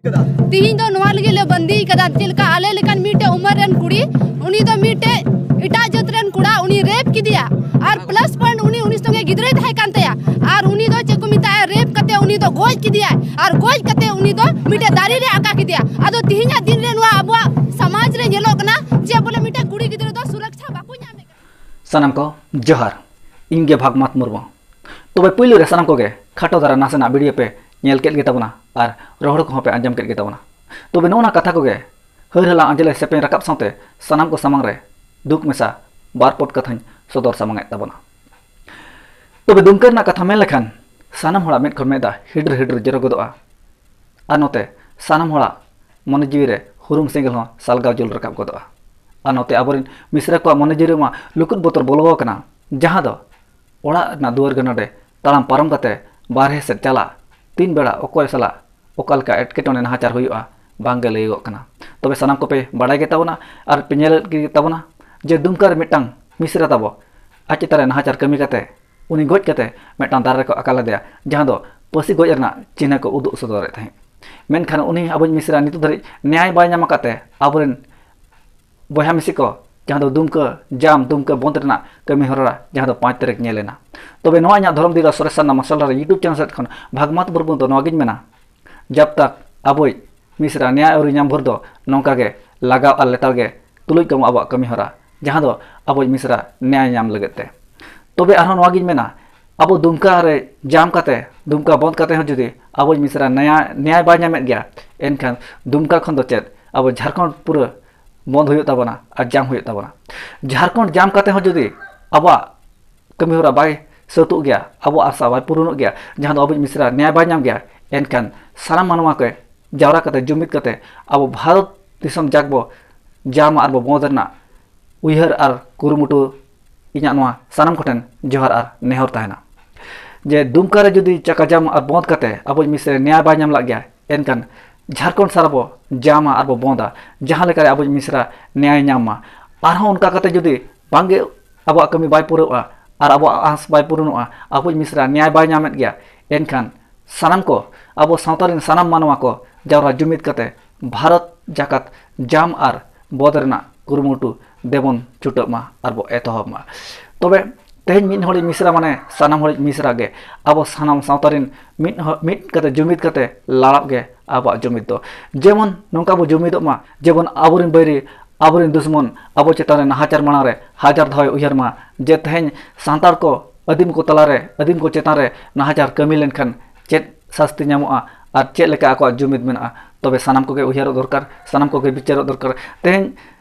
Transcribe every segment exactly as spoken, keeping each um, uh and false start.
ᱛᱤᱦᱤᱧ ᱫᱚ ᱱᱚᱣᱟ ᱞᱟᱹᱜᱤᱫ ᱞᱮ ᱵᱟᱹᱱᱫᱤ ᱠᱟᱫᱟ, ᱪᱮᱫ ᱞᱮᱠᱟ ᱟᱞᱮ ᱞᱮᱠᱟᱱ ᱢᱤᱫᱴᱮᱡ ᱩᱢᱮᱨ ᱨᱮᱱ ᱠᱩᱲᱤ, ᱩᱱᱤ ᱫᱚ ᱢᱤᱫᱴᱮᱡ ᱮᱴᱟᱜ ᱡᱟᱹᱛ ᱨᱮᱱ ᱠᱚᱲᱟ, ᱩᱱᱤ ᱨᱮᱯ ᱠᱮᱫᱮᱭᱟ᱾ ᱟᱨ ᱯᱞᱟᱥ ᱯᱚᱭᱮᱱᱴ, ᱩᱱᱤ ᱩᱱᱤ ᱥᱚᱸᱜᱮ ᱜᱤᱫᱽᱨᱟᱹᱭ ᱛᱟᱦᱮᱸ ᱠᱟᱱ ᱛᱟᱭᱟ᱾ ᱟᱨ ᱩᱱᱤ ᱫᱚ ᱪᱮᱫ ᱠᱚ ᱢᱮᱛᱟᱜᱼᱟ, ᱨᱮᱯ ᱠᱟᱛᱮ ᱩᱱᱤ ᱫᱚ ᱜᱚᱡ ᱠᱮᱫᱮᱭᱟᱭ᱾ ᱟᱨ ᱜᱚᱡ ᱠᱟᱛᱮ ᱩᱱᱤ ᱫᱚ ᱢᱤᱫᱴᱮᱡ ᱫᱟᱨᱮ ᱨᱮ ᱟᱠᱟ ᱠᱮᱫᱮᱭᱟ᱾ ᱟᱫᱚ ᱛᱤᱦᱤᱧᱟᱜ ᱫᱤᱱ ᱨᱮ ᱱᱚᱣᱟ ᱟᱵᱚᱣᱟᱜ ᱥᱚᱢᱟᱡᱽ ᱨᱮ ᱧᱮᱞᱚᱜ ᱠᱟᱱᱟ ᱡᱮ ᱵᱚᱞᱮ ᱢᱤᱫᱴᱮᱡ ᱠᱩᱲᱤ ᱜᱤᱫᱽᱨᱟᱹ ᱫᱚ ᱥᱩᱨᱚᱠᱪᱷᱟ ᱵᱟᱠᱚ ᱧᱟᱢᱮᱫ ᱠᱟᱱᱟ᱾ ᱥᱟᱱᱟᱢ ᱠᱚ ᱡᱚᱦᱟᱨ, ᱤᱧ ᱜᱮ ᱵᱷᱟᱜᱽᱢᱟᱛ ᱢᱩᱨᱢᱩ᱾ ᱛᱚᱵᱮ ᱯᱩᱭᱞᱩ ᱨᱮ ᱥᱟᱱᱟᱢ ᱠᱚᱜᱮ ᱠᱷᱟᱴᱚ ᱫᱷᱟᱨᱟ ᱱᱟᱥᱮᱱᱟᱜ ᱵᱷᱤᱰᱤᱭᱳ ᱯᱮ ᱧᱮᱞ ᱠᱮᱫ ᱜᱮ ᱛᱟᱵᱚᱱᱟ ᱟᱨ ᱨᱚᱲ ᱠᱚᱦᱚᱸ ᱯᱮ ᱟᱸᱡᱚᱢ ᱠᱮᱫ ᱜᱮ ᱛᱟᱵᱚᱱᱟ᱾ ᱛᱚᱵᱮ ᱱᱚᱜᱼᱚ ᱱᱟ ᱠᱟᱛᱷᱟ ᱠᱚᱜᱮ ᱦᱟᱹᱨ ᱦᱟᱞᱟᱝ ᱟᱸᱡᱽᱞᱮ ᱥᱮᱯᱮᱧ ᱨᱟᱠᱟᱵ ᱥᱟᱶᱛᱮ ᱥᱟᱱᱟᱢ ᱠᱚ ᱥᱟᱢᱟᱝ ᱨᱮ ᱫᱩᱠ ᱢᱮᱥᱟ ᱵᱟᱨ ᱯᱚᱫ ᱠᱟᱛᱷᱟᱧ ᱥᱚᱫᱚᱨ ᱥᱟᱢᱟᱝ ᱮᱫ ᱛᱟᱵᱚᱱᱟ᱾ ᱛᱚᱵᱮ ᱫᱩᱢᱠᱟᱹ ᱨᱮᱱᱟᱜ ᱠᱟᱛᱷᱟ ᱢᱮᱱ ᱞᱮᱠᱷᱟᱱ ᱥᱟᱱᱟᱢ ᱦᱚᱲᱟᱜ ᱢᱮᱫ ᱠᱷᱚᱱ ᱢᱮᱫ ᱫᱟᱜ ᱦᱤᱰᱤᱨ ᱦᱤᱰᱤᱨ ᱡᱚᱨᱚ ᱜᱚᱫᱚᱜᱼᱟ᱾ ᱟᱨ ᱱᱚᱛᱮ ᱥᱟᱱᱟᱢ ᱦᱚᱲᱟᱜ ᱢᱚᱱᱮ ᱡᱤᱣᱤ ᱨᱮ ᱦᱩᱨᱩᱢ ᱥᱮᱸᱜᱮᱞ ᱦᱚᱸ ᱥᱟᱞᱜᱟᱣ ᱡᱩᱞ ᱨᱟᱠᱟᱵ ᱜᱚᱫᱚᱜᱼᱟ᱾ ᱟᱨ ᱱᱚᱛᱮ ᱟᱵᱚᱨᱮᱱ ᱢᱤᱥᱨᱟ ᱠᱚᱣᱟᱜ ᱢᱚᱱᱮ ᱡᱤᱣᱤ ᱨᱮᱢᱟ ᱞᱩᱠᱩᱫ ᱵᱚᱛᱚᱨ ᱵᱚᱞᱚ ᱟᱠᱟᱱᱟ, ᱡᱟᱦᱟᱸ ᱫᱚ ᱚᱲᱟᱜ ᱨᱮᱱᱟᱜ ᱫᱩᱣᱟᱹᱨ ᱜᱟᱱᱟᱰᱮ ᱛᱟᱲᱟᱢ ᱯᱟᱨᱚᱢ ᱠᱟᱛᱮ ᱵᱟᱨᱦᱮ ᱥᱮᱫ ᱪᱟᱞᱟᱜ, ᱛᱤᱱ ᱵᱮᱲᱟ ᱚᱠᱚᱭ ᱥᱟᱞᱟᱜ ᱚᱠᱟ ᱞᱮᱠᱟ ᱮᱴᱠᱮᱴᱚᱬᱮ ᱱᱟᱦᱟᱪᱟᱨ ᱦᱩᱭᱩᱜᱼᱟ, ᱵᱟᱝ ᱜᱮ ᱞᱟᱹᱭᱚᱜᱚᱜ ᱠᱟᱱᱟ᱾ ᱛᱚᱵᱮ ᱥᱟᱱᱟᱢ ᱠᱚᱯᱮ ᱵᱟᱲᱟᱭ ᱜᱮ ᱛᱟᱵᱚᱱᱟ ᱟᱨ ᱯᱮ ᱧᱮᱞᱮᱫ ᱜᱮ ᱛᱟᱵᱚᱱᱟ ᱡᱮ ᱫᱩᱢᱠᱟ ᱨᱮ ᱢᱤᱫᱴᱟᱝ ᱢᱤᱥᱨᱟ ᱛᱟᱵᱚ ᱟᱡ ᱪᱮᱛᱟᱱ ᱨᱮ ᱱᱟᱦᱟᱪᱟᱨ ᱠᱟᱹᱢᱤ ᱠᱟᱛᱮ, ᱩᱱᱤ ᱜᱚᱡ ᱠᱟᱛᱮ ᱢᱤᱫᱴᱟᱝ ᱫᱟᱨᱮ ᱨᱮᱠᱚ ᱟᱠᱟ ᱞᱮᱫᱮᱭᱟ, ᱡᱟᱦᱟᱸ ᱫᱚ ᱯᱟᱹᱥᱤ ᱜᱚᱡ ᱨᱮᱱᱟᱜ ᱪᱤᱱᱦᱟᱹ ᱠᱚ ᱩᱫᱩᱜ ᱥᱚᱫᱚᱨᱮᱫ ᱛᱟᱦᱮᱸᱫ᱾ ᱢᱮᱱᱠᱷᱟᱱ ᱩᱱᱤ ᱟᱵᱚᱭᱤᱡ ᱢᱤᱥᱨᱟ ᱱᱤᱛᱚᱜ ᱫᱷᱟᱹᱨᱤᱡ ᱱᱮᱭᱟᱭ ᱵᱟᱭ ᱧᱟᱢ ᱟᱠᱟᱫ ᱛᱮ ᱟᱵᱚᱨᱮᱱ ᱵᱚᱭᱦᱟ ᱢᱤᱥᱤ ᱠᱚ, ᱡᱟᱦᱟᱸ ᱫᱚ ᱫᱩᱢᱠᱟᱹ ᱡᱟᱢ, ᱫᱩᱢᱠᱟᱹ ᱵᱚᱱᱫ ᱨᱮᱱᱟᱜ ᱠᱟᱹᱢᱤ ᱦᱚᱨᱟ, ᱡᱟᱦᱟᱸ ᱫᱚ ᱯᱟᱸᱪ ᱛᱟᱹᱨᱤᱠᱷ ᱧᱮᱞ ᱮᱱᱟ᱾ ᱛᱚᱵᱮ ᱱᱚᱣᱟ ᱤᱧᱟᱹᱜ ᱫᱷᱚᱨᱚᱢ ᱫᱤᱣᱟ ᱥᱚᱨᱮᱥ ᱥᱟᱨᱱᱟ ᱢᱟᱨᱥᱟᱞ ᱰᱟᱦᱟᱨ YouTube ᱪᱮᱱᱮᱞ ᱥᱮᱫ ᱠᱷᱚᱱ ᱵᱷᱟᱜᱽᱢᱟᱛ ᱢᱩᱨᱢᱩ ᱫᱚ ᱱᱚᱣᱟ ᱜᱤᱧ ᱢᱮᱱᱟ, ᱡᱟᱵ ᱛᱟᱠ ᱟᱵᱚᱭᱤᱡ ᱢᱤᱥᱨᱟ ᱱᱮᱭᱟᱭ ᱟᱹᱣᱨᱤ ᱧᱟᱢ ᱵᱷᱳᱨ ᱫᱚ ᱱᱚᱝᱠᱟ ᱜᱮ ᱞᱟᱜᱟᱣ ᱟᱨ ᱞᱮᱛᱟᱲ ᱜᱮ ᱛᱩᱞᱩᱡ ᱠᱟᱢᱚ ᱟᱵᱚᱣᱟᱜ ᱠᱟᱹᱢᱤ ᱦᱚᱨᱟ, ᱡᱟᱦᱟᱸ ᱫᱚ ᱟᱵᱚᱭᱤᱡ ᱢᱤᱥᱨᱟ ᱱᱮᱭᱟᱭ ᱧᱟᱢ ᱞᱟᱹᱜᱤᱫ ᱛᱮ᱾ ᱛᱚᱵᱮ ᱟᱨᱦᱚᱸ ᱱᱚᱣᱟ ᱜᱤᱧ ᱢᱮᱱᱟ, ᱟᱵᱚ ᱫᱩᱢᱠᱟ ᱨᱮ ᱡᱟᱢ ᱠᱟᱛᱮ, ᱫᱩᱢᱠᱟ ᱵᱚᱱᱫ ᱠᱟᱛᱮ ᱦᱚᱸ ᱡᱩᱫᱤ ᱟᱵᱚᱭᱤᱡ ᱢᱤᱥᱨᱟ ᱱᱮᱭᱟᱭ, ᱱᱮᱭᱟᱭ ᱵᱟᱭ ᱧᱟᱢᱮᱫ ᱜᱮᱭᱟ, ᱮᱱᱠᱷᱟᱱ ᱫᱩᱢᱠᱟ ᱠᱷᱚᱱ ᱫᱚ ᱪᱮᱫ ᱟᱵᱚ ᱡᱷᱟᱲᱠᱷᱚᱸᱰ ᱯᱩᱨᱟᱹ ᱵᱚᱱᱫ ᱦᱩᱭᱩᱜ ᱛᱟᱵᱚᱱᱟ ᱟᱨ ᱡᱟᱢ ᱦᱩᱭᱩᱜ ᱛᱟᱵᱚᱱᱟ᱾ ᱡᱷᱟᱲᱠᱷᱚᱸᱰ ᱡᱟᱢ ᱠᱟᱛᱮ ᱦᱚᱸ ᱡᱩᱫᱤ ᱟᱵᱚᱣᱟᱜ ᱠᱟᱹᱢᱤ ᱦᱚᱨᱟ ᱵᱟᱭ ᱥᱟᱹᱛᱚᱜ ᱜᱮᱭᱟ, ᱟᱵᱚᱣᱟᱜ ᱟᱥᱟ ᱵᱟᱭ ᱯᱩᱨᱩᱱᱚᱜ ᱜᱮᱭᱟ, ᱡᱟᱦᱟᱸ ᱫᱚ ᱟᱵᱚᱭᱤᱡ ᱢᱤᱥᱨᱟ ᱱᱮᱭᱟᱭ ᱵᱟᱭ ᱧᱟᱢ ᱜᱮᱭᱟ, ᱮᱱᱠᱷᱟᱱ ᱥᱟᱱᱟᱢ ᱢᱟᱱᱣᱟ ᱠᱚ ᱡᱟᱣᱨᱟ ᱠᱟᱛᱮ, ᱡᱩᱢᱤᱫ ᱠᱟᱛᱮ ᱟᱵᱚ ᱵᱷᱟᱨᱚᱛ ᱫᱤᱥᱚᱢ ᱡᱟᱠ ᱵᱚ ᱡᱟᱢᱟ ᱟᱨ ᱵᱚ ᱵᱚᱸᱫ ᱨᱮᱱᱟᱜ ᱩᱭᱦᱟᱹᱨ ᱟᱨ ᱠᱩᱨᱩᱢᱩᱴᱩ ᱤᱧᱟᱹᱜ ᱱᱚᱣᱟ ᱥᱟᱱᱟᱢ ᱠᱚᱴᱷᱮᱱ ᱡᱚᱦᱟᱨ ᱟᱨ ᱱᱮᱦᱚᱨ ᱛᱟᱦᱮᱱᱟ ᱡᱮ ᱫᱩᱢᱠᱟ ᱨᱮ ᱡᱩᱫᱤ ᱪᱟᱠᱟ ᱡᱟᱢ ᱟᱨ ᱵᱚᱸᱫ ᱠᱟᱛᱮ ᱟᱵᱚᱭᱤᱡ ᱢᱤᱥᱨᱟ ᱱᱮᱭᱟᱭ ᱵᱟᱭ ᱧᱟᱢ ᱞᱟᱜ ᱜᱮᱭᱟ, ᱮᱱᱠᱷᱟᱱ ᱡᱷᱟᱲᱠᱷᱚᱸᱰ ᱥᱟᱨᱟ ᱵᱚ ᱡᱟᱢᱟ ᱟᱨ ᱵᱚ ᱵᱚᱸᱫᱟ, ᱡᱟᱦᱟᱸ ᱞᱮᱠᱟᱨᱮ ᱟᱵᱚᱭᱤᱡ ᱢᱤᱥᱨᱟ ᱱᱮᱭᱟᱭ ᱧᱟᱢ ᱢᱟ᱾ ᱟᱨᱦᱚᱸ ᱚᱱᱠᱟ ᱠᱟᱛᱮ ᱡᱩᱫᱤ ᱵᱟᱝᱜᱮ ᱟᱵᱚᱣᱟᱜ ᱠᱟᱹᱢᱤ ᱵᱟᱭ ᱯᱩᱨᱟᱹᱜᱼᱟ ᱟᱨ ᱟᱵᱚᱣᱟᱜ ᱟᱸᱥ ᱵᱟᱭ ᱯᱩᱨᱩᱱᱚᱜᱼᱟ, ᱟᱵᱚᱭᱤᱡ ᱢᱤᱥᱨᱟ ᱱᱮᱭᱟᱭ ᱵᱟᱭ ᱧᱟᱢᱮᱫ ᱜᱮᱭᱟ, ᱮᱱᱠᱷᱟᱱ ᱥᱟᱱᱟᱢ ᱠᱚ, ᱟᱵᱚ ᱥᱟᱶᱛᱟ ᱨᱮᱱ ᱥᱟᱱᱟᱢ ᱢᱟᱱᱣᱟ ᱠᱚ ᱡᱟᱣᱨᱟ ᱡᱩᱢᱤᱫ ᱠᱟᱛᱮ ᱵᱷᱟᱨᱚᱛ ᱡᱟᱠᱟᱛ ᱡᱟᱢ ᱟᱨ ᱵᱚᱫ ᱨᱮᱱᱟᱜ ᱠᱩᱨᱩᱢᱩᱴᱩ ᱫᱮᱵᱚᱱ ᱪᱷᱩᱴᱟᱹᱜ ᱢᱟ ᱟᱨ ᱵᱚ ᱮᱛᱚᱦᱚᱵ ᱢᱟ᱾ ᱛᱚᱵᱮ ᱛᱮᱦᱮᱧ ᱢᱤᱫ ᱦᱚᱲᱤᱡ ᱢᱤᱥᱨᱟ ᱢᱟᱱᱮ ᱥᱟᱱᱟᱢ ᱦᱚᱲᱤᱡ ᱢᱤᱥᱨᱟ ᱜᱮ ᱟᱵᱚ ᱥᱟᱱᱟᱢ ᱥᱟᱶᱛᱟ ᱨᱮᱱ ᱢᱤᱫ ᱦᱚ-, ᱢᱤᱫ ᱠᱟᱛᱮ ᱡᱩᱢᱤᱫ ᱠᱟᱛᱮ ᱞᱟᱲᱟᱣ ᱜᱮ ᱟᱵᱚᱣᱟᱜ ᱡᱩᱢᱤᱫ ᱫᱚ᱾ ᱡᱮᱢᱚᱱ ᱱᱚᱝᱠᱟ ᱵᱚ ᱡᱩᱢᱤᱫᱚᱜ ᱢᱟ, ᱡᱮᱢᱚᱱ ᱟᱵᱚᱨᱮᱱ ᱵᱟᱹᱭᱨᱤ, ᱟᱵᱚᱨᱮᱱ ᱫᱩᱥᱢᱚᱱ ᱟᱵᱚ ᱪᱮᱛᱟᱱ ᱨᱮ ᱱᱟᱦᱟᱪᱟᱨ ᱢᱟᱲᱟᱝ ᱨᱮ ᱦᱟᱡᱟᱨ ᱫᱷᱟᱣᱮ ᱩᱭᱦᱟᱹᱨ ᱢᱟ, ᱡᱮ ᱛᱮᱦᱮᱧ ᱥᱟᱱᱛᱟᱲ ᱠᱚ ᱟᱹᱫᱤᱢ ᱠᱚ ᱛᱟᱞᱟᱨᱮ, ᱟᱹᱫᱤᱢ ᱠᱚ ᱪᱮᱛᱟᱱ ᱨᱮ ᱱᱟᱦᱟᱪᱟᱨ ᱠᱟᱹᱢᱤ ᱞᱮᱱᱠᱷᱟᱱ ᱪᱮᱫ ᱥᱟᱥᱛᱤ ᱧᱟᱢᱚᱜᱼᱟ ᱟᱨ ᱪᱮᱫ ᱞᱮᱠᱟ ᱟᱠᱚᱣᱟᱜ ᱡᱩᱢᱤᱫ ᱢᱮᱱᱟᱜᱼᱟ᱾ ᱛᱚᱵᱮ ᱥᱟᱱᱟᱢ ᱠᱚᱜᱮ ᱩᱭᱦᱟᱹᱨᱚᱜ ᱫᱚᱨᱠᱟᱨ, ᱥᱟᱱᱟᱢ ᱠᱚᱜᱮ ᱵᱤᱪᱟᱹᱨᱚᱜ ᱫᱚᱨᱠᱟᱨ᱾ ᱛᱮᱦᱮᱧ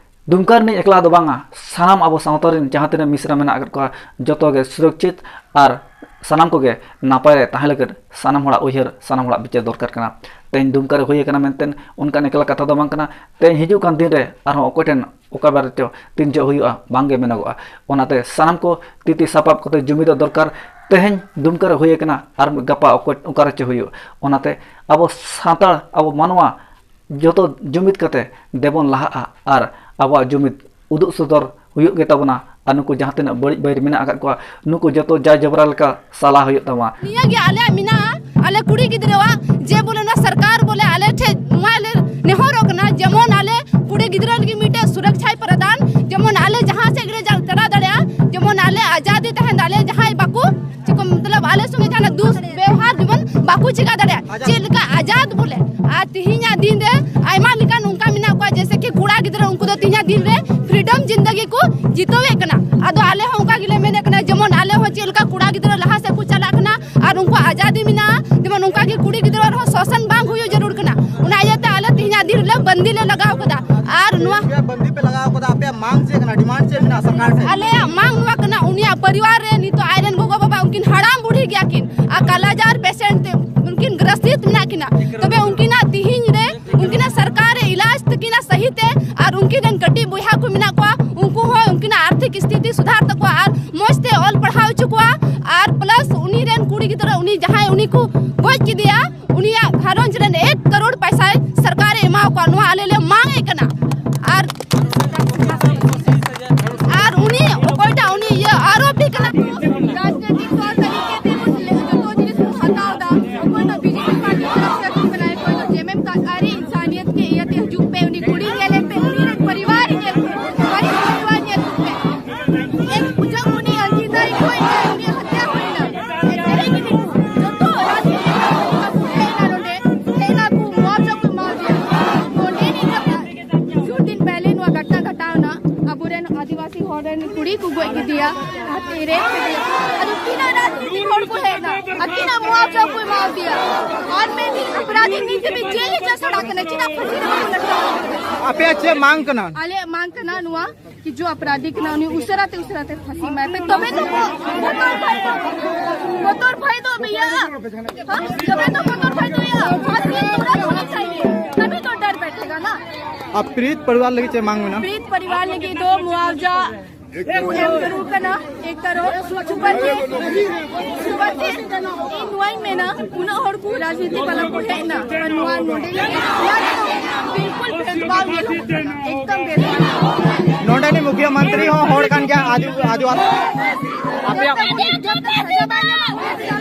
ᱫᱩᱢᱠᱟ ᱨᱤᱱᱤᱡ ᱮᱠᱞᱟ ᱫᱚ ᱵᱟᱝᱟ, ᱥᱟᱱᱟᱢ ᱟᱵᱚ ᱥᱟᱶᱛᱟ ᱨᱮᱱ ᱡᱟᱦᱟᱸ ᱛᱤᱱᱟᱹᱜ ᱢᱤᱥᱨᱟ ᱢᱮᱱᱟᱜ ᱟᱠᱟᱫ ᱠᱚᱣᱟ, ᱡᱚᱛᱚ ᱜᱮ ᱥᱩᱨᱚᱠᱪᱤᱛ ᱟᱨ ᱥᱟᱱᱟᱢ ᱠᱚᱜᱮ ᱱᱟᱯᱟᱭ ᱨᱮ ᱛᱟᱦᱮᱸ ᱞᱟᱹᱜᱤᱫ ᱥᱟᱱᱟᱢ ᱦᱚᱲᱟᱜ ᱩᱭᱦᱟᱹᱨ, ᱥᱟᱱᱟᱢ ᱦᱚᱲᱟᱜ ᱵᱤᱪᱟᱹᱨ ᱫᱚᱨᱠᱟᱨ ᱠᱟᱱᱟ᱾ ᱛᱮᱦᱮᱧ ᱫᱩᱢᱠᱟ ᱨᱮ ᱦᱩᱭ ᱟᱠᱟᱱᱟ ᱢᱮᱱᱛᱮ ᱚᱱᱠᱟᱱ ᱮᱠᱞᱟ ᱠᱟᱛᱷᱟ ᱫᱚ ᱵᱟᱝ ᱠᱟᱱᱟ᱾ ᱛᱮᱦᱮᱧ ᱦᱤᱡᱩᱜ ᱠᱟᱱ ᱫᱤᱱ ᱨᱮ ᱟᱨᱦᱚᱸ ᱚᱠᱚᱭ ᱴᱷᱮᱱ ᱚᱠᱟ ᱵᱟᱨᱮ ᱪᱚ ᱛᱤᱱ ᱡᱚᱦᱚᱜ ᱦᱩᱭᱩᱜᱼᱟ, ᱵᱟᱝ ᱜᱮ ᱢᱮᱱᱚᱜᱚᱜᱼᱟ᱾ ᱚᱱᱟᱛᱮ ᱥᱟᱱᱟᱢ ᱠᱚ ᱛᱤ ᱛᱤ ᱥᱟᱯᱟᱵ ᱠᱟᱛᱮ ᱡᱩᱢᱤᱫᱚᱜ ᱫᱚᱨᱠᱟᱨ᱾ ᱛᱮᱦᱮᱧ ᱫᱩᱢᱠᱟ ᱨᱮ ᱦᱩᱭ ᱟᱠᱟᱱᱟ ᱟᱨ ᱜᱟᱯᱟ ᱚᱠᱚᱭ ᱚᱠᱟ ᱨᱮ ᱪᱚ ᱦᱩᱭᱩᱜ᱾ ᱚᱱᱟᱛᱮ ᱟᱵᱚ ᱥᱟᱱᱛᱟᱲ, ᱟᱵᱚ ᱢᱟᱱᱣᱟ ᱡᱚᱛᱚ ᱡᱩᱢᱤᱫ ᱠᱟᱛᱮ ᱫᱮᱵᱚᱱ ᱞᱟᱦᱟᱜᱼᱟ ᱟᱨ ᱟᱵᱚᱣᱟᱜ ᱡᱩᱢᱤᱫ ᱩᱫᱩᱜ ᱥᱚᱫᱚᱨ ᱦᱩᱭᱩᱜ ᱜᱮ ᱛᱟᱵᱚᱱᱟ᱾ ᱟᱨ ᱱᱩᱠᱩ ᱡᱟᱦᱟᱸ ᱛᱤᱱᱟᱹᱜ ᱵᱟᱹᱲᱤᱡ ᱵᱟᱹᱭᱨᱤ ᱢᱮᱱᱟᱜ ᱟᱠᱟᱫ ᱠᱚᱣᱟ, ᱱᱩᱠᱩ ᱡᱚᱛᱚ ᱡᱟᱭ ᱡᱚᱵᱽᱨᱟ ᱞᱮᱠᱟ ᱥᱟᱞᱟ ᱦᱩᱭᱩᱜ ᱛᱟᱢᱟ᱾ ᱱᱤᱭᱟᱹ ᱜᱮ ᱟᱞᱮᱭᱟᱜ ᱢᱮᱱᱟᱜᱼᱟ, ᱟᱞᱮ ᱠᱩᱲᱤ ᱜᱤᱫᱽᱨᱟᱹᱣᱟᱜ, ᱡᱮ ᱵᱚᱞᱮ ᱱᱚᱣᱟ ᱥᱚᱨᱠᱟᱨ ᱵᱚᱞᱮ ᱟᱞᱮ ᱴᱷᱮᱡ ᱱᱚᱣᱟ ᱞᱮ ᱱᱮᱦᱚᱨᱚᱜ ᱠᱟᱱᱟ, ᱡᱮᱢᱚᱱ ᱟᱞᱮ ᱠᱩᱲᱤ ᱜᱤᱫᱽᱨᱟᱹ ᱞᱟᱹᱜᱤᱫ ᱢᱤᱫᱴᱮᱡ ᱥᱩᱨᱚᱠᱪᱷᱟᱭ ᱯᱨᱚᱫᱟᱱ, ᱡᱮᱢᱚᱱ ᱟᱞᱮ ᱡᱟᱦᱟᱸ ᱥᱮᱫ ᱜᱮᱞᱮ ᱪᱟ-, ᱪᱟᱞᱟᱣ ᱫᱟᱲᱮᱭᱟᱜᱼᱟ, ᱡᱮᱢᱚᱱ ᱟᱞᱮ ᱟᱡᱟᱫᱤ ᱛᱟᱦᱮᱱ ᱛᱟᱞᱮ, ᱡᱟᱦᱟᱸᱭ ᱵᱟᱠᱚ ᱪᱮᱫ ᱠᱚ ᱢᱚᱛᱞᱚᱵ ᱟᱞᱮ ᱥᱚᱸᱜᱮ ᱡᱟᱦᱟᱱᱟᱜ ᱫᱩᱥ ᱵᱮᱣᱦᱟᱨ ᱡᱮᱢᱚᱱ ᱵᱟᱠᱚ ᱪᱮᱠᱟ ᱫᱟᱲᱮᱭᱟᱜᱼᱟ, ᱪᱮᱫ ᱞᱮᱠᱟ ᱟᱡᱟᱫ ᱵᱚᱞᱮ᱾ ᱟᱨ ᱛᱤᱦᱤᱧᱟᱜ ᱫᱤᱱ ᱨᱮ ᱟᱭᱢᱟ ᱞᱮᱠᱟᱱ ᱚᱱᱠᱟ ᱢᱮᱱᱟᱜ ᱠᱚᱣᱟ, ᱡᱮᱭᱥᱮ ᱠᱤ ᱠᱚᱲᱟ ᱜᱤᱫᱽᱨᱟᱹ, ᱩᱱᱠᱩ ᱫᱚ ᱛᱤᱦᱤᱧᱟᱜ ᱫᱤᱱ ᱨᱮ ᱯᱷᱨᱤᱰᱚᱢ ᱡᱤᱱᱫᱟᱜᱤ ᱠᱚ ᱡᱤᱛᱟᱹᱣᱮᱫ ᱠᱟᱱᱟ᱾ ᱟᱫᱚ ᱟᱞᱮ ᱦᱚᱸ ᱚᱱᱠᱟ ᱜᱮᱞᱮ ᱢᱮᱱᱮᱫ ᱠᱟᱱᱟ, ᱡᱮᱢᱚᱱ ᱟᱞᱮ ᱦᱚᱸ ᱪᱮᱫ ᱞᱮᱠᱟ ᱠᱚᱲᱟ ᱜᱤᱫᱽᱨᱟᱹ ᱞᱟᱦᱟ ᱥᱮᱫ ᱠᱚ ᱪᱟᱞᱟᱜ ᱠᱟᱱᱟ ᱟᱨ ᱩᱱᱠᱩᱣᱟᱜ ᱟᱡᱟᱫᱤ ᱢᱮᱱᱟᱜᱼᱟ, ᱡᱮᱢᱚᱱ ᱚᱱᱠᱟ ᱜᱮ ᱠᱩᱲᱤ ᱜᱤᱫᱽᱨᱟᱹ ᱨᱮᱦᱚᱸ ᱥᱳᱥᱟᱱ ᱵᱟᱝ ᱦᱩᱭᱩᱜ ᱡᱟᱹᱨᱩᱲ ᱠᱟᱱᱟ᱾ ᱚᱱᱟ ᱤᱭᱟᱹᱛᱮ ᱟᱞᱮ ᱛᱤᱦᱤᱧᱟᱜ ᱫᱤᱱ ᱨᱮᱞᱮ ᱵᱟᱱᱫᱤ ᱞᱮ ᱞᱟᱜᱟᱣ ᱠᱟᱫᱟ᱾ ᱟᱨ ᱱᱚᱣᱟ ᱟᱯᱮᱭᱟᱜ ᱵᱟᱱᱫᱤ ᱯᱮ ᱞᱟᱜᱟᱣ ᱠᱟᱫᱟ, ᱟᱯᱮᱭᱟᱜ ᱢᱟᱝ ᱪᱮᱫ ᱠᱟᱱᱟ, ᱰᱤᱢᱟᱱᱰ ᱪᱮᱫ ᱢᱮᱱᱟᱜᱼᱟ ᱥᱚᱨᱠᱟᱨ ᱴᱷᱮᱱ? ᱟᱞᱮᱭᱟᱜ ᱢᱟᱝ ᱱᱚᱣᱟ ᱠᱟᱱᱟ, ᱩᱱᱤᱭᱟᱜ ᱯᱚᱨᱤᱵᱟᱨ ᱨᱮ ᱱᱤᱛᱚᱜ ᱟᱡᱨᱮᱱ ᱜᱚᱜᱚ ᱵᱟᱵᱟ ᱩᱱᱠᱤᱱ ᱦᱟᱲᱟᱢ ᱵᱩᱲᱦᱤ ᱜᱮᱭᱟ ᱠᱤᱱ ᱟᱨ ᱠᱟᱞᱟᱡᱟᱨ ᱯᱮᱥᱮᱱᱴ ᱛᱮ ᱩᱱᱠᱤᱱ ᱜᱨᱟᱥᱤᱛ ᱢᱮᱱᱟᱜ ᱠᱤᱱᱟ᱾ ᱛᱚᱵᱮ ᱩᱱᱠᱤᱱᱟᱜ ᱛᱤᱦᱤᱧ ᱨᱮ ᱩᱱᱠᱤᱱᱟᱜ ᱥᱚᱨᱠᱟᱨ ᱮ ᱤᱞᱟᱡᱽ ᱛᱟᱹᱠᱤᱱᱟ ᱥᱟᱹᱦᱤ ᱛᱮ, ᱟᱨ ᱩᱱᱠᱤᱱ ᱨᱮᱱ ᱠᱟᱹᱴᱤᱡ ᱵᱚᱭᱦᱟ ᱠᱚ ᱢᱮᱱᱟᱜ ᱠᱚᱣᱟ, ᱩᱱᱠᱩ ᱦᱚᱸ ᱩᱱᱠᱤᱱᱟᱜ ᱟᱨᱛᱷᱤᱠ ᱥᱛᱷᱤᱛᱤ ᱥᱩᱫᱷᱟᱨ ᱛᱟᱠᱚᱣᱟ ᱟᱨ ᱢᱚᱡᱽ ᱛᱮ ᱚᱞ ᱯᱟᱲᱦᱟᱣ ᱦᱚᱪᱚ ᱠᱚᱣᱟ᱾ ᱟᱨ ᱯᱞᱟᱥ ᱩᱱᱤ ᱨᱮᱱ ᱠᱩᱲᱤ ᱜᱤᱫᱽᱨᱟᱹ, ᱩᱱᱤ ᱡᱟᱦᱟᱸᱭ ᱩᱱᱤ ᱠᱚ ᱜᱚᱡ ᱠᱮᱫᱮᱭᱟ, ᱩᱱᱤᱭᱟᱜ ᱜᱷᱟᱨᱚᱸᱡᱽ ᱨᱮᱱ ᱮᱠ ᱠᱟᱨᱳᱲ ᱯᱚᱭᱥᱟᱭ ᱥᱚᱨᱠᱟᱨ ᱮ ᱮᱢᱟ ᱠᱚᱣᱟ, ᱱᱚᱣᱟ ᱟᱞᱮ ᱞᱮ ᱢᱟᱝ ᱮ ᱠᱟᱱᱟ᱾ ᱟᱨ, ᱟᱨ ᱩᱱᱤ ᱚᱠᱚᱭᱴᱟᱜ ᱩᱱᱤ ᱤᱭᱟᱹ ᱟᱨᱳᱯᱤ ᱠᱟᱱᱟ᱾ ᱨᱟᱡᱽᱱᱤᱛᱤᱠ ᱛᱚᱨ ᱛᱟᱹᱨᱤᱠᱟ ᱛᱮ ᱠᱚ ᱡᱚᱛᱚ ᱡᱤᱱᱤᱥ ᱠᱚ ᱦᱟᱛᱟᱣ ᱮᱫᱟ᱾ ᱚᱠᱚᱭ ᱫᱚ ᱵᱤᱡᱮᱯᱤ ᱯᱟᱨᱴᱤ ᱛᱚᱨᱚᱯ ᱥᱮ ᱠᱚ ᱠᱟᱱᱟᱭ, ᱚᱠᱚᱭ ᱫᱚ ᱡᱮᱢᱮᱢ ᱠᱟ-, ᱦᱚᱲ ᱨᱮᱱ ᱠᱩᱲᱤ ᱠᱚ ᱜᱚᱡ ᱠᱮᱫᱮᱭᱟ, ᱦᱟᱹᱛᱤ ᱨᱮ ᱠᱮᱫᱮᱭᱟ᱾ ᱟᱫᱚ ᱛᱤᱱᱟᱹᱜ ᱨᱟᱡᱽᱱᱤᱛᱤ ᱦᱚᱲ ᱠᱚ ᱦᱮᱡ ᱮᱱᱟ, ᱟᱹᱠᱤᱱᱟᱜ ᱢᱩᱟᱣᱡᱟ ᱠᱚ ᱮᱢᱟ ᱫᱮᱭᱟ᱾ ᱟᱨ ᱢᱮᱱᱫᱟᱹᱧ ᱟᱯᱨᱟᱫᱷᱤ ᱱᱤᱛ ᱫᱷᱟᱹᱵᱤᱡ ᱡᱮᱞ ᱨᱮ ᱪᱟᱥᱟᱲ ᱟᱠᱟᱱᱟ, ᱪᱮᱫᱟᱜ ᱯᱷᱟᱹᱥᱤ ᱨᱮ ᱵᱟᱠᱚ ᱞᱟᱴᱠᱟᱣ ᱠᱟᱫᱮᱭᱟ? ᱟᱯᱮᱭᱟᱜ ᱪᱮᱫ ᱢᱟᱝ ᱠᱟᱱᱟ? ᱟᱞᱮᱭᱟᱜ ᱢᱟᱝ ᱠᱟᱱᱟ ᱱᱚᱣᱟ ᱠᱤ ᱡᱚ ᱟᱯᱨᱟᱫᱷᱤ ᱠᱟᱱᱟ ᱩᱱᱤ, ᱩᱥᱟᱹᱨᱟ ᱛᱮ ᱩᱥᱟᱹᱨᱟ ᱛᱮ ᱯᱷᱟᱹᱥᱤ ᱮᱢᱟᱭ ᱯᱮ, ᱛᱚᱵᱮ ᱛᱚ ᱵᱚᱛᱚᱨ ᱵᱷᱟᱭ, ᱵᱚᱛᱚᱨ ᱵᱷᱟᱭ ᱫᱚ ᱵᱷᱟᱭᱟ, ᱦᱟᱸ? ᱛᱚᱵᱮ ᱛᱚ ᱵᱚᱛᱚᱨ ᱵᱷᱟᱭ ᱫᱚ ᱵᱷᱟᱭᱟ, ᱯᱷᱟᱹᱥᱤ ᱛᱩᱨᱟᱸᱛ ᱦᱳᱱᱟ ᱪᱟᱦᱤᱭᱮ, ᱛᱟᱵᱷᱤ ᱛᱚ ᱰᱟᱨ ᱵᱟᱭᱴᱷᱮᱜᱟ ᱱᱟ᱾ ᱟᱨ ᱯᱤᱲᱤᱛ ᱯᱚᱨᱤᱵᱟᱨ ᱞᱟᱹᱜᱤᱫ ᱪᱮᱫ ᱢᱟᱝ ᱢᱮᱱᱟᱜᱼᱟ? ᱯᱤᱲᱤᱛ ᱯᱚᱨᱤᱵᱟᱨ ᱞᱟᱹᱜᱤᱫ ᱫᱚ ᱢᱩᱟᱣᱡᱟ ᱮᱢ ᱡᱟᱹᱨᱩᱲ ᱠᱟᱱᱟ, ᱮᱠ ᱠᱟᱨᱚᱲ᱾ ᱥᱩᱵᱟᱨ ᱡᱮ, ᱥᱩᱵᱟᱨ ᱡᱮ, ᱤᱧ ᱱᱚᱣᱟᱧ ᱢᱮᱱᱟ, ᱩᱱᱟᱹᱜ ᱦᱚᱲ ᱠᱚ ᱨᱟᱡᱽᱱᱤᱛᱤ ᱵᱟᱞᱟ ᱠᱚ ᱦᱮᱡ ᱮᱱᱟ, ᱟᱨ ᱱᱚᱣᱟ ᱱᱚᱰᱮ ᱱᱚᱣᱟ ᱨᱮᱫᱚ ᱵᱤᱞᱠᱩᱞ ᱵᱷᱮᱫᱽᱵᱷᱟᱣ ᱧᱮᱞᱚᱜ ᱠᱟᱱᱟ, ᱮᱠᱫᱚᱢ ᱵᱷᱮᱫᱽᱵᱷᱟᱣ᱾ ᱱᱚᱰᱮᱱᱤᱡ ᱢᱩᱠᱷᱤᱭᱟᱹ ᱢᱚᱱᱛᱨᱤ ᱦᱚᱸ ᱦᱚᱲ ᱠᱟᱱ ᱜᱮᱭᱟ, ᱟᱫᱤ-, ᱟᱫᱤᱵᱟᱥᱤ᱾ ᱟᱯᱮᱭᱟᱜ ᱡᱚᱵ ᱛᱚᱠ ᱥᱟᱡᱟ ᱵᱟᱭ ᱧᱟᱢᱟ, ᱩᱱᱤ ᱫᱚ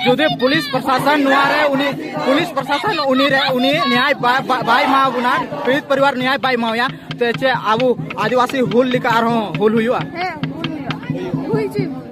ᱡᱩᱫᱤ ᱯᱩᱞᱤᱥ ᱯᱨᱚᱥᱟᱥᱚᱱ ᱱᱚᱣᱟ ᱨᱮ ᱩᱱᱤ, ᱯᱩᱞᱤᱥ ᱯᱨᱚᱥᱟᱥᱚᱱ ᱩᱱᱤ ᱨᱮ, ᱩᱱᱤ ᱱᱮᱭᱟᱭ ᱵᱟ-, ᱵᱟ-, ᱵᱟᱭ ᱮᱢᱟ ᱵᱚᱱᱟ, ᱯᱤᱲᱤᱛ ᱯᱚᱨᱤᱵᱟᱨ ᱱᱮᱭᱟᱭ ᱵᱟᱭ ᱮᱢᱟᱣᱟᱭᱟ, ᱛᱮ ᱪᱮᱫ ᱟᱵᱚ ᱟᱹᱫᱤᱵᱟᱹᱥᱤ ᱦᱩᱞ ᱞᱮᱠᱟ ᱟᱨᱦᱚᱸ ᱦᱩᱞ ᱦᱩᱭᱩᱜᱼᱟ? ᱦᱮᱸ, ᱦᱩᱭ ᱦᱚᱪᱚᱭ ᱵᱚᱱ᱾